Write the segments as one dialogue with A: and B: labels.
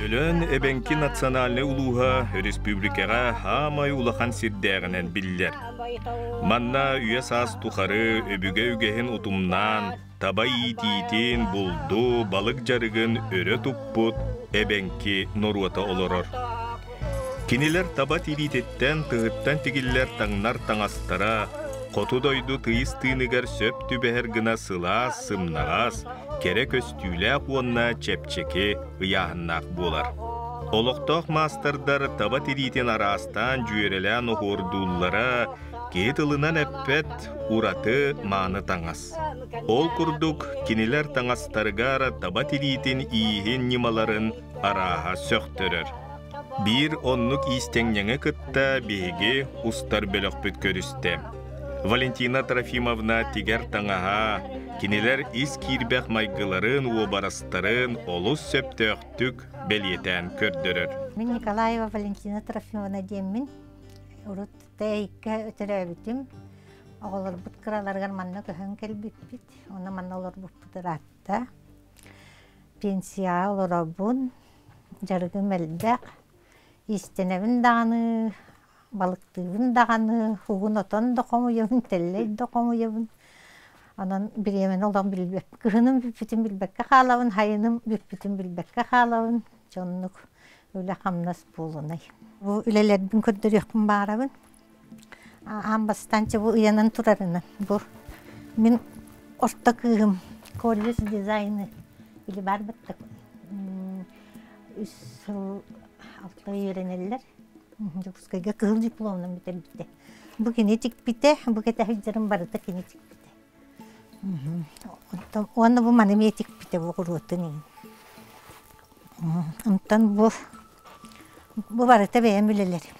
A: Өлөөн эбэҥки национальнай улууһа өрөспүүбүлүкэҕэ саамай улахан сирдээҕинэн биллэр. Манна үйэ-саас тухары өбүгэ үгэһин утумнаан, таба иитиитин, булду, балык дьарыгын өрө туппут эбэҥки норуота олорор. Кинилэр таба тириититтэн, тыһыттан тигиллэр таҥнар таҥастара хоту дойду тыйыс тыыныгар сөп түбэһэр гына сылаас, сымнаҕас, кэрэ көстүүлээх уонна чэпчэки ыйааһыннаах буолар. Олохтоох маастардар таба тириитин араастаан дьүөрэлээн оһуордууллара киһи тылынан эппэт ураты мааны таҥас. Ол курдук, кинилэр таҥастарыгар таба тириитин ииһин ньымаларын арааһа сөхтөрөр. Биир оннук иистэҥньэҥи кытта биһиги устар бөлөхпүт көрүстэ. Валентина Трофимовна тигэр таҥаһа, кинилэр ис киирбэх майгыларын, уобарастарын олус сөптөөхтүк бэлиэтээн көрдөрөр.
B: Мин Николаева Валентина Трофимовна диэммин. Урут Тэйиккэ төрөөбүтүм. Оҕолорбут кыраларыгар манна көһөн кэлбиппит. Онно манна олорбуппут ыраатта. Пенсияҕа олоробун. Дьарыгым элбэх. Иистэнэбин даҕаны, балыктыыбын даҕаны, угун отон да хомуйабын, тэллэй да хомуйабын. Онон бириэмэни олох билбэт. Кыһыным бүппүтүн билбэккэ хаалабын, сайыным бүппүтүн билбэккэ хаалабын. Дьэ оннук үлэ-хамнас буолунай. Бу үлэлэрбин көрдөрүөхпүн баҕарабын. Аан бастаан чэ бу ыйанан турарынан бу мин орто кыыһым колледж дизайны или баар баттак үс сыл алта үөрэнэллэр. Дьокуускайга кыһыл дипломунан бүтэрбитэ. Бу кини тикпитэ, бу кэтэһилдьэрин барыта кини тикпитэ. Онтон уонна бу маны эмиэ тикпитэ бу оҕуруотун иһин. Онтон бу бу барыта бэйэм үлэлэрим.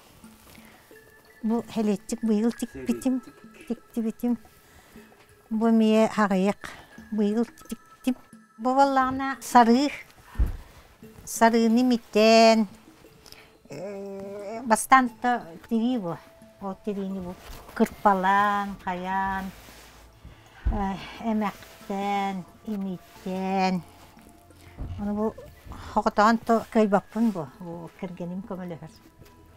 B: Бу хэлиэччик быйыл тикпитим, тиктибитим. Бу эмиэ аҕыйах быйыл тиктим. Бу буоллаҕына сарыы, сарыыны имитэн, бастаан то тирии бу. Ол тириини бу кырпалаан, хайаан, эмэхтэн, имитэн. Ону бу хоҕотоон то кыайбаппын бу, бу кэргэним көмөлөһөр.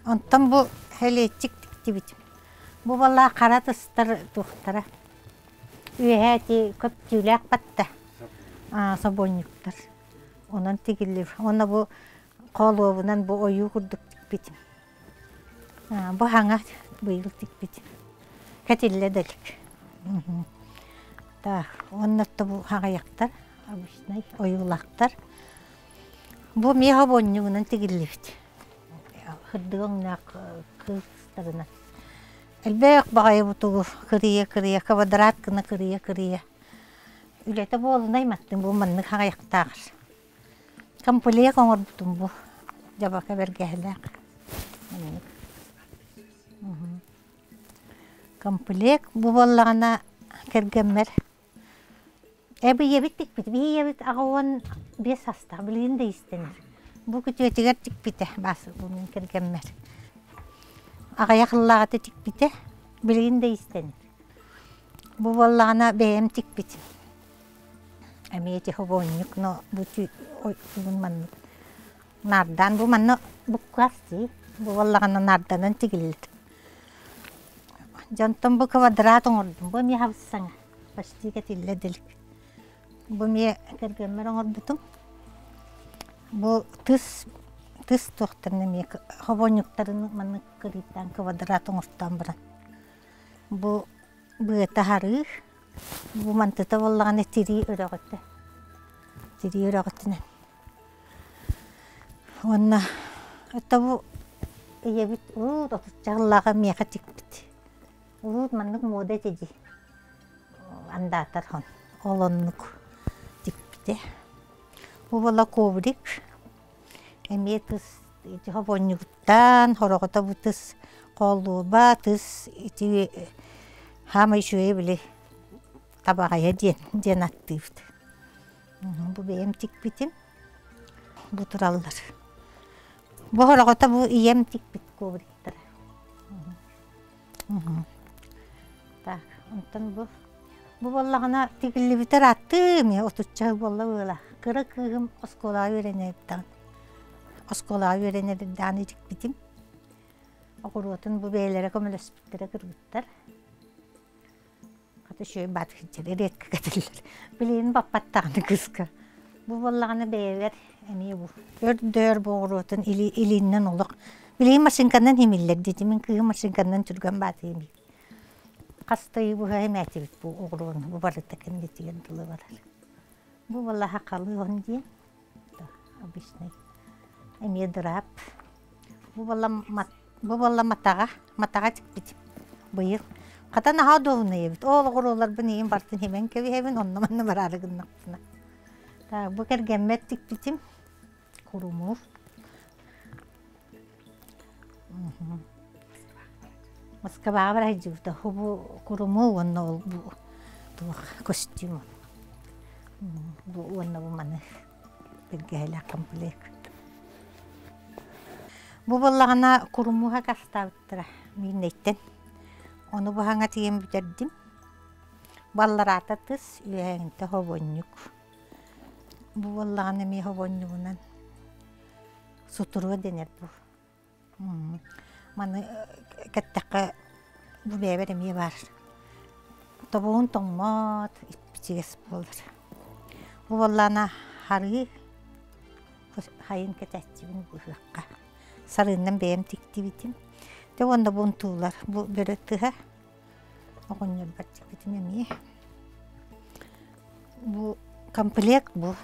B: Онтон бу хэлиэччик тиктибитим. Бу баллаа хара тыстар туохтара. Үөһээ ити көптүүлээх батта собуонньуктар. Онон тигиллиб. Уонна бу холуобунан бу ойуу курдук тикпитим. Бу хаҥа быйыл тикпитим. Кэтиллэ да илик. Так, уонна бу хаҕайахтар, обычнай ойуулаахтар. Бу эмиэ хобуонньугунан тигиллибит. Кырдык өҥнөөх кыыстарынан. Элбэх баҕайы бутугу кырыйа-кырыйа, квадрат гына кырыйа-кырыйа. Үлэтэ буолунай маттын бу маннык хаҕайахтааҕар. Комплект оҥорбутум бу дьабака бэргэһэлээх. Маннык. Комплект бу буоллаҕына кэргэммэр Эбийэбит тикпит, биһиэбит 85 састаах, билигин да иистэнэр. Бу күтүөтүгэр тикпитэ, баас бу мин кэргэммэр. Аҕыйах ыллаҕата тикпитэ, билигин да иистэнэр. Бу буоллаҕына бэйэм тикпитим. Эмиэ ити хобуонньук, но бу тугун маннык наардаан бу манна буккаас дии. Бу буоллаҕына наарданан тигиллэр. Дьонтон бу квадрат оҥордум, бу эмиэ хабыс-саҥа. Почти кэтиллэ дэлик. Бу эмиэ кэргэммэр оҥорбутум. Бу тыс тыс туохтарын эмиэ хобуонньуктарын маннык кырыйтаан квадрат оҥортоон баран. Бу быата харыы, бу мантыта буоллаҕына тирии өрөҕөтө. Тирии өрөҕөтүнэн. Уонна это бу ийэбит уут отучча сыллааҕы миэхэ тикпит. Урут маннык муода этэ дии. Андаатар хон. Ол оннук тикпитэ. Бу буола коврик. Эмиэ тыс ити хобуонньугуттан, хороҕото бу тыс холуоба, тыс ити хаамай үчүгэйэ били табаҕайа диэн диэн аттыыбыт. Бу бэйэм тикпитим. Бу тураллар. Бу хороҕото бу ийэм тикпит ковриктара. Так, онтон бу бу буоллаҕына тигиллибитэр аттыы эмиэ отучча буолла быыла. Кыра кыыһым оскуолаҕа үөрэнэрдэҕин оскуолаҕа үөрэнэрдэҕин тикпитим. Оҕуруотун бу бэйэлэрэ көмөлөспүттэрэ кыргыттар. Хата үчүгэй баатыгырдьар редко кэтиллэр. Билигин баппаттаҕына кыыска. Бу буоллаҕына бэйэбэр эмиэ бу өрдөөр бу оҕуруотун или илииннэн олох билигин машинканан химиллэр диэтим мин кыыһым машинканан түргэн баатыйым диир. Хас да ый быһа химээтибит бу оҕуруону бу барыта кэннитигэр дылы барар. Бу буоллаха халыон диэн обычный эмиэ дыраап. Бу буолла бу буолла матаҕа матаҕа тикпитим быйыл. Хата наһаа удобнай эбит. Ол оҕуруоларбын ийэм бартын химэн кэбиһэбин, онно-манна бараары гыннахпына. Так, бу кэргэммэр тикпитим курумуур. Москваҕа бара сылдьыбыта. Бу курумуу уонна ол бу туох костюм. Бу уонна бу маны биргэһэлээх комплект. Бу буоллаҕына курумууга кастаабыттара мииннэйтэн. Ону быһаҥа тиийэн бүтэрдим. Баллараата тыс, үөһээҥҥитэ хобонньук. Бу буоллаҕына эмиэ хобонньугунан сутуруо дэнэр бу. Маны кэттэххэ бу бэйэбэр эмиэ баар. Тобугун тоҥмот, ичигэс буолар. Бу буоллаҕына харыы хайын кэтээччибин быһыахха. Сарыыннан бэйэм тиктибитим. Дьэ уонна бу унтуулар, бу бөрө тыһа оҕонньорбор тикпитим эмиэ. Бу комплект бу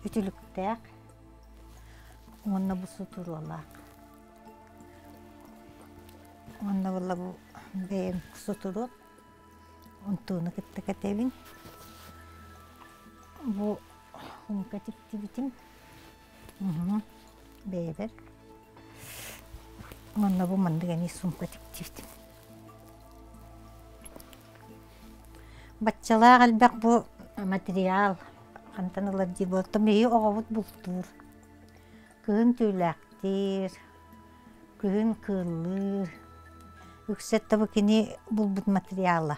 B: үтүлүктээх уонна бу сутуруолаах. Уонна буолла бу бэйэм сутуруом унтууну кытта кэтэбин. Бу умка тиктибитим бэйэбэр. Уонна бу маннык эмиэ сумка тиктибитим. Баччалаах элбэх бу материал хантан ылар дии буолтум. Биһиги оҕобут бултуур. Кыһын түүлээхтиир, күһүн кыыллыыр. Үксэ да бу кини булбут материала.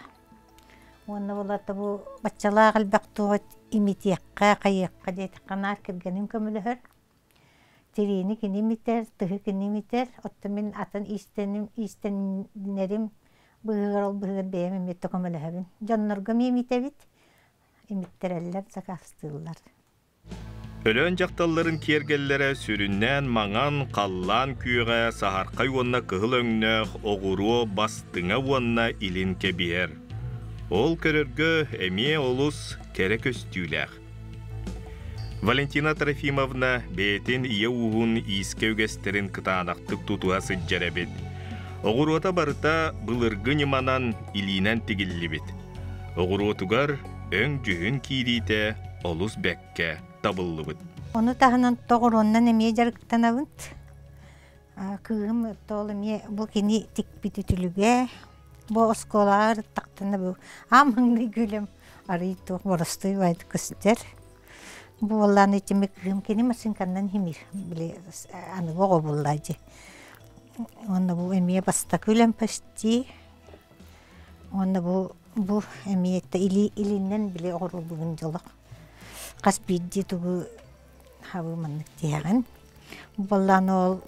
B: Уонна буолата бу баччалаах элбэх туох имитиэххэ, хайыахха диэтэххэ наар кэргэним көмөлөһөр. Тириини кини имитэр, тыһы кини имитэр. Оттон мин атын иистэним, иистэнэрим быыһыгар ол быыһыгар бэйэм эмиэ көмөлөһөбүн. Дьоннорго эмиэ имитэбит, имиттэрэллэр, сакаастыыллар.
A: Өлөөн дьахталларын киэргэллэрэ сүрүннээн маҥан, халлаан күөҕэ, саһархай уонна кыһыл өҥнөөх оҕуруо бастыҥа уонна илин кэбиһэр. Ол көрөргө эмиэ олус кэрэ көстүүлээх. Валентина Трофимовна бэйэтин ийэ ууһун иискэ үгэстэрин кытаанахтык тутуһа сылдьар эбит. Оҕуруота барыта былыргы ньыманан илиинэн тигиллибит. Оҕуруотугар өҥ-дьүһүн киириитэ олус бэккэ табыллыбыт.
B: Ону таһынан тоҕуруоннан эмиэ дьарыктанабын. Кыыһым ол эмиэ бу кини тикпит үтүлүгэ, бу оскуолаҕа ырыттахтана бу аам маҥнай күлэм арый туох боростуой баайдык көстөр. Бу буоллаан итими кыыһым кини машинканнан химир били аныгы оҕо буолла дии. Уонна бу эмиэ бастакы үлэм почти. Уонна бу бу эмиэ или илиннэн били оҕоруллубун дьолох. Хас биирдии тугу хабы маннык тиһэҕин. Буоллаан ол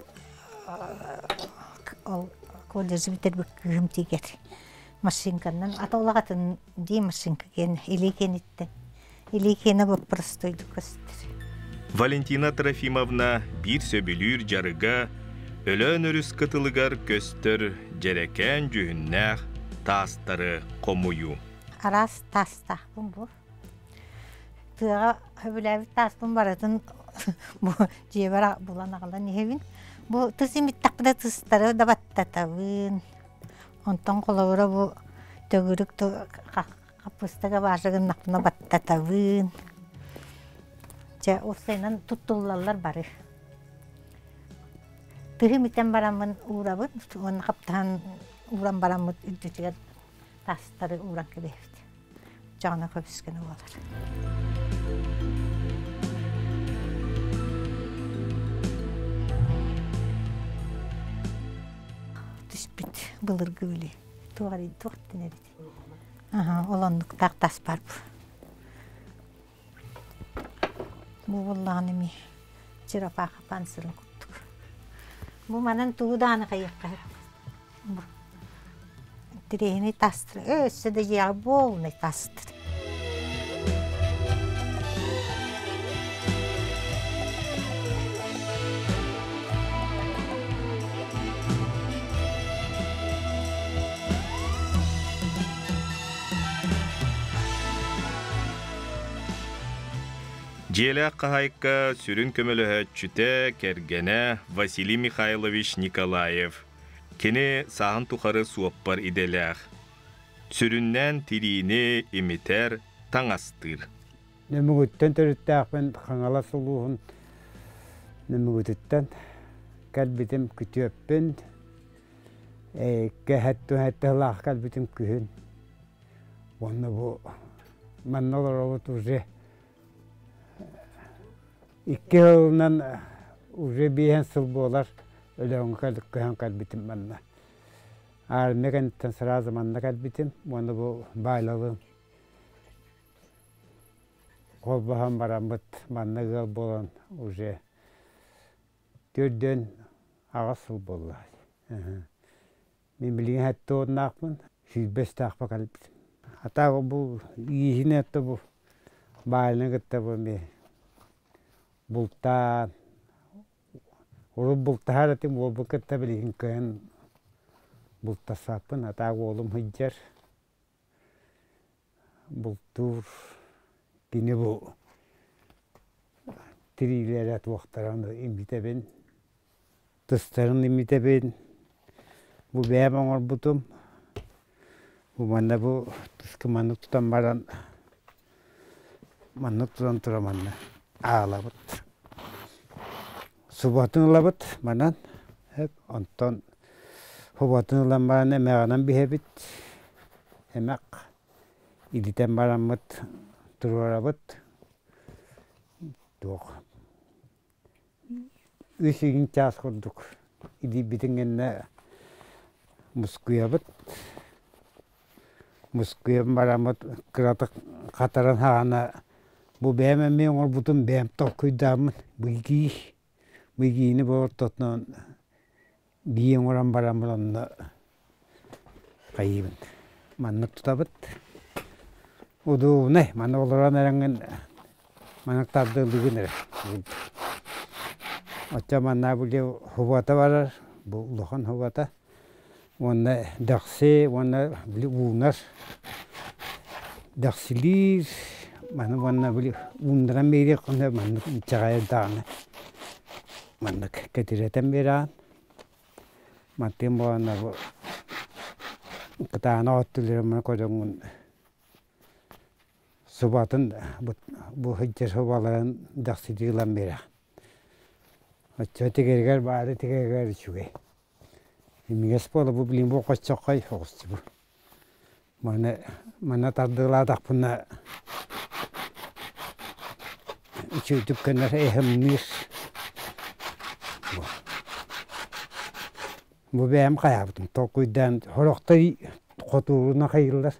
B: ол колледжы бүтэрбит кыыһым тиийгэр машинканан ата улаҕатын дии машинка киэн илии киэниттэн илии киэнэ боппуростойдук көстөр.
A: Валентина Трофимовна биир сөбүлүүр дьарыга Өлөөн өрүс кытылыгар көстөр дьэрэкээн дьүһүннээх таастары хомуйуу.
B: Араас таастаахпын бу. Тыаҕа сөбүлээбит тааспын барытын бу дьиэбэр булан аҕалан иһэбин. Бу тыс имиттэхпинэ тыстары да баттатабын. Онтон холобура бу төгүрүк хаппыстага бааза гыннахпына баттатабын. Чэ, уопсайынан туттуллаллар бары. Тыһым итэн бараммын уурабын уонна хаптаһан ууран бараммыт үрдүтүгэр таастары ууран кэбиһэбит. Дьаҕана көбүскэнэ буолар. түспүт былыргы били туох туох эбит. Аха, ол оннуктаах тас бар бу. Бу буоллаҕына эмиэ черепаха панцирын курдук. Бу манан тугу даҕаны хайыахха бу интэриэһинэй тастар өссө да дьиэҕэ буолунай тастар.
A: Дьиэлээх хаһаайка сүрүн көмөлөһөөччүтэ, кэргэнэ Василий Михайлович Николаев. Кини сааһын тухары суоппар идэлээх. Сүрүннээн тириини имитэр, таҥастыыр.
C: Нөмүгүттэн төрүттээхпин Хаҥалас улууһун Нөмүгүтүттэн кэлбитим күтүөппүн кэһэттэ сылаах кэлбитим күһүн уонна бу манна олоробут уже икки сылынан уже биэһэн сыл буолар Өлөөҥҥө көһөн кэлбитим манна. Армия кэнниттэн сразу манна кэлбитим уонна бу Байлалым холбоһон бараммыт манна ыал буолан уже төрдүөн аҕыс сыл буолла. Мин билигин сэттэ уоннаахпын, сүүрбэстээхпэ кэлбитим. А так бу ииһин это бу баайыны кытта бу эмиэ бултаан урут бултаһар этим уолбун кытта билигин кыайан бултаспаппын, а так уолум сылдьар бултуур кини бу тириилэрэ туохтарын имитэбин тыстарын имитэбин бу бэйэм оҥорбутум бу манна бу тыска маннык тутан баран маннык тутан тура манна аалабыт субатын ылабыт манан онтон субатын ылан баран эмэҕинэн биһэбит эмэх илитэн бараммыт туруорабыт туох үс игин чаас курдук илийбитин кэннэ мускуйабыт мускуйан бараммыт кыратык хатаран хаҕана бу бэйэм эмиэ оҥорбутум бэйэм толкуйдааммын быйгии быйгиини бу ортотунан бии оҥорон бараммын онно хайыыбын маннык тутабыт удобнай манна олорон эрэҥҥин маннык тардыалыыгын эрэ оччо манна били хубата барар бу улахан хубата уонна дэхси уонна били уунар дэхсилиир маны уонна били ууннаран биэриэххинэ маннык инчэҕэйэр даҕаны маннык кэтирэтэн биэрэҕин мантыын буоланна бу кытаанах өттүлэрин маны көрөҥҥүн субатын бу сылдьар субаларын дэхситии ылан биэрэҕин оччо тигэригэр баары тигэригэр үчүгэй имигэс буола бу билигин бу хоччоххой оҕусчу бу маны манна тардыылаатахпына үчүгдүк гынар эһэмниир бу бэйэм хайаабытым толкуйдаан сорохтор хотуурунан хайыыллар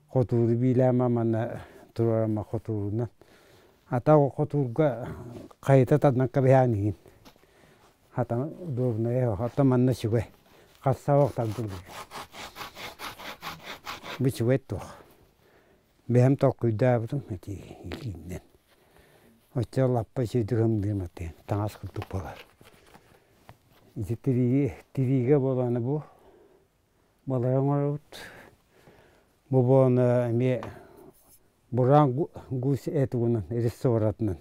C: хотууру биилээмэ манна туруорама хотуурунан ата хотуурга хайыта тардан кэбиһээн иһин хата удобнайа оттон манна үчүгэй хасса тардыллар бу үчүгэй туох бэйэм толкуйдаабытым ити илииннэн оччо лаппа үчүгэйдик ымдыым ати таҥас курдук буолар ити тириигэ тириигэ буолааны бу балары оҥоробут бу буолана эмиэ бураан гусь этугунан рессоратынан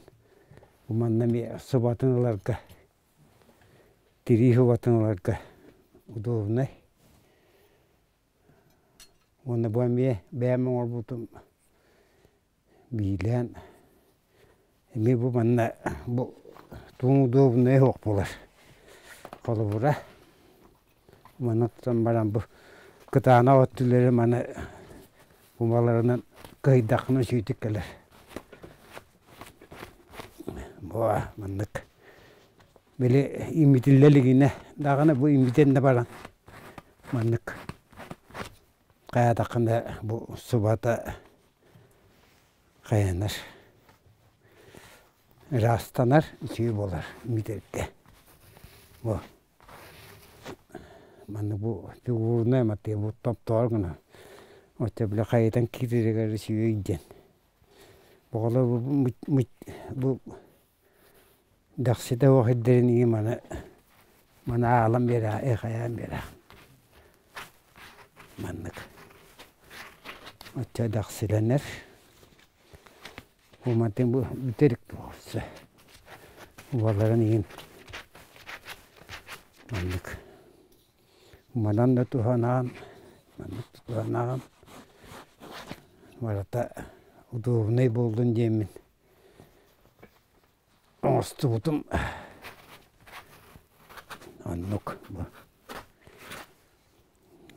C: бу манна эмиэ субатын ыларга тирии субатын ыларга удобнай уонна бу эмиэ бэйэм оҥорбутум биилээн эмиэ бу манна бу тугун удобнайа суох буолар холобура манна тутан баран бу кытаанах өттүлэри маны умаларынан кыһыйдаххына үчүгэйдик кэлэр бу маннык били имитиллэ илигинэ даҕаны бу имитэн да баран. Маннык хайаатаххына бу субата хайанар. Ыраастанар, үчүгэй буолар миитэргэ. Бу маннык бу фигурнай матыа бу топтоор гына оччо били хайытан киирэригэр үчүгэй диэн. Оҕолор бу бу дэхситэ суох ирдэрин иһин маны маны аалан биэрэ хайаан биэрэ маннык оччо дэхсилэнэр бу мантан бу бүтэрик буолса уолларын иһин маннык манан да туһанаан маннык туһанаан барыта удобнай буоллун диэммин оҥостубутум оннук бу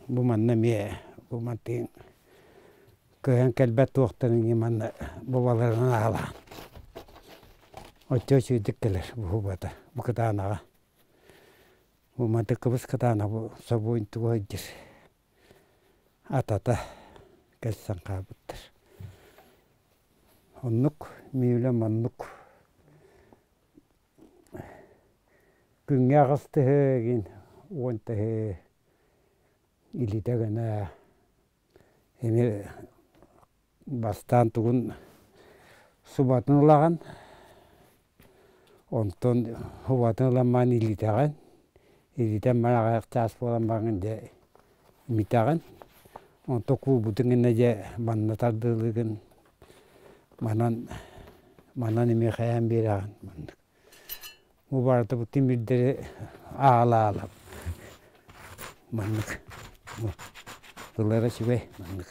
C: бу манна эмиэ бу мантыын кыайан кэлбэт туохтарын манна бубаларынан аалаан оччо үчүгэйдик кэлэр бу бу кытаанаҕа бу мантык кыбыс кытаана бу собуун тугу сылдьар атата кэлсэн хаалбыттар Оннук миилэ маннык күҥҥэ аҕыс тыһы игин уон тыһы илитэ гына эмиэ бастаан тугун субатын ылаҕын онтон субатын ылан баран илитэҕин илитэн баран аҕыйах чаас буолан баран дьэ имитэҕин онтон куурбутуҥ гэннэ дьэ манна тардыалыыгын манан манан эмиэ хайаан биэрэҕин маннык бу барыта бу тимирдэри аала-аала маннык тыллара үчүгэй маннык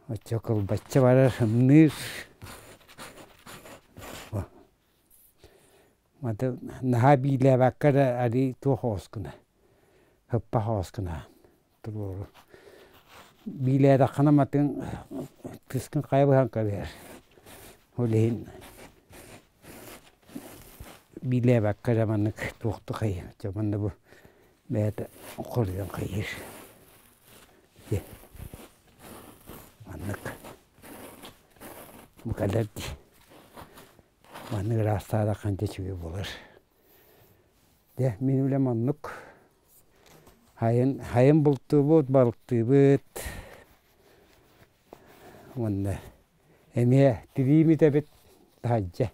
C: Оччо кылбаччы барар ымныыр Маты наһаа биилээбэккэ эрэ арыы туох оҕус гына һыппах оҕус гына туруору биилээтэххинэ матын тыскын хайа быһан кэбиһэр ол иһин биилээбэккэ эрэ маннык туохтук хайа манна бу бэйэтэ хоруйан хайыыр маннык бу кэлэр дии маннык ыраастаатахха дьэ үчүгэй буолар дьэ мин үлэм оннук хайын хайын бултуубут балыктыыбыт уонна эмиэ тириим итэбит таһырдьа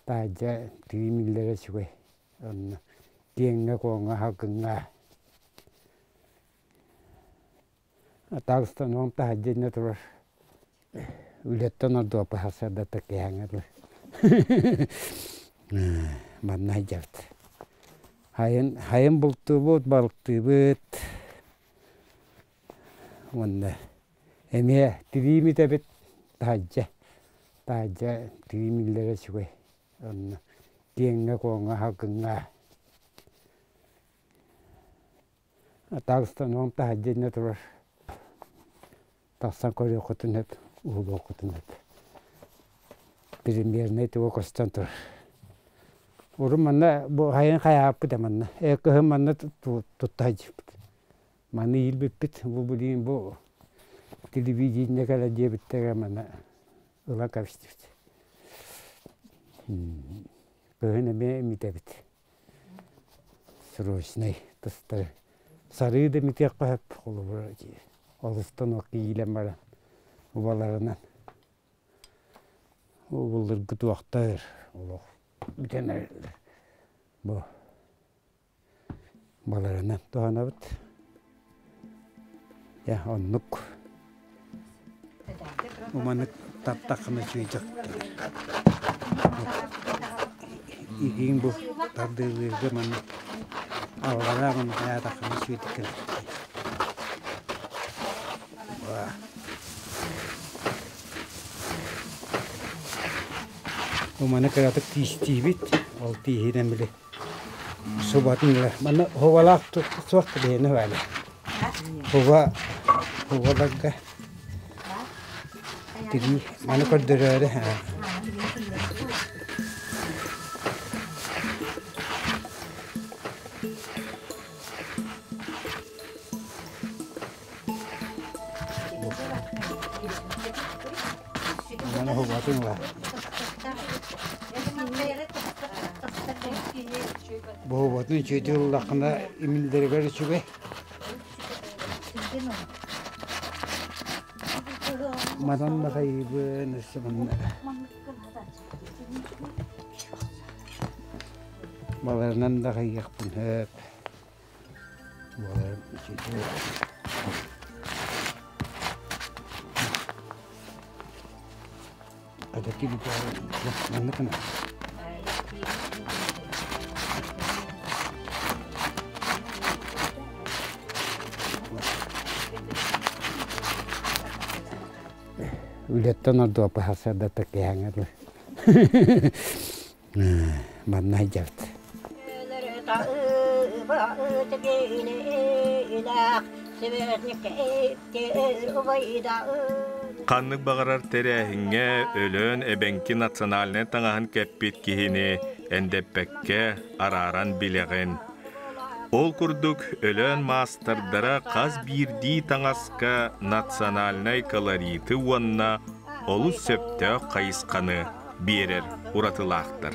C: таһырдьа тириим иллэрэ үчүгэй онно киэҥҥэ-куоҥҥа салгыҥҥа Атаҕыстан оҕом таһырдьа иннэ турар үлэттэн ордуоппа сарсыардата киэһээҥҥэ дылы манна сылдьабыт Хайын хайын бултуубут балыктыыбыт уонна эмиэ тириим итэбит таһырдьа таһырдьа тириим иллэрэ үчүгэй онно киэҥҥэ-куоҥҥа салгыҥҥа Атаҕыстан оҕом таһырдьа иннэ турар тахсан көрүөххүтүн сөп уһулуоххутун сөп примернай туга көстөн турар урут манна бу хайын хайааппыт манна кыһын манна тутта сылдьыбыт маны иилбиппит бу билигин бу телевидение кэлэ диэбиттэрэ манна ыла кэбистибит кыһын эмиэ имитэбит срочнай тыстары сарыы да имитиэххэ сөп холобура олустан ох иилэн баран убаларынан былыргы туохтар олох бүтэн эрэллэр бу баларынан туһанабыт дьэ оннук Маннык тартаххына чыычах кэлэр. Игиҥ бу тардыылыырга маннык аллараа маннык хайаатаххына сүүтүк кэлэр. Бу маны кыратык тиистиибит. Ол тииһинэн били субатын ыла. Манна хувалаах суох биһиэнэ баала. Хува хуваларга тирии маны көрдөрөөрү. Буһатын ылар. Буһубатын үчүгэйдик ыллаххына имиллэригэр үчүгэй. Манан нахайыбын өссө манна. Баларынан да хайыахпын сөп. Баларым үчүгэй. Ата манна кына. Үлэттэн ордуоппа сарсыарда таккиһаҥҥа манна сылдьабыт.
A: Ханнык баҕарар тэрээһиҥҥэ Өлөөн эбэҥки национальнай таҥаһын кэппит киһини эндэппэккэ арааран билэҕин. Ол курдук Өлөөн маастардара хас биирдии таҥаска национальнай колориты уонна олус сөптөөх хайысханы биэрэр уратылаахтар.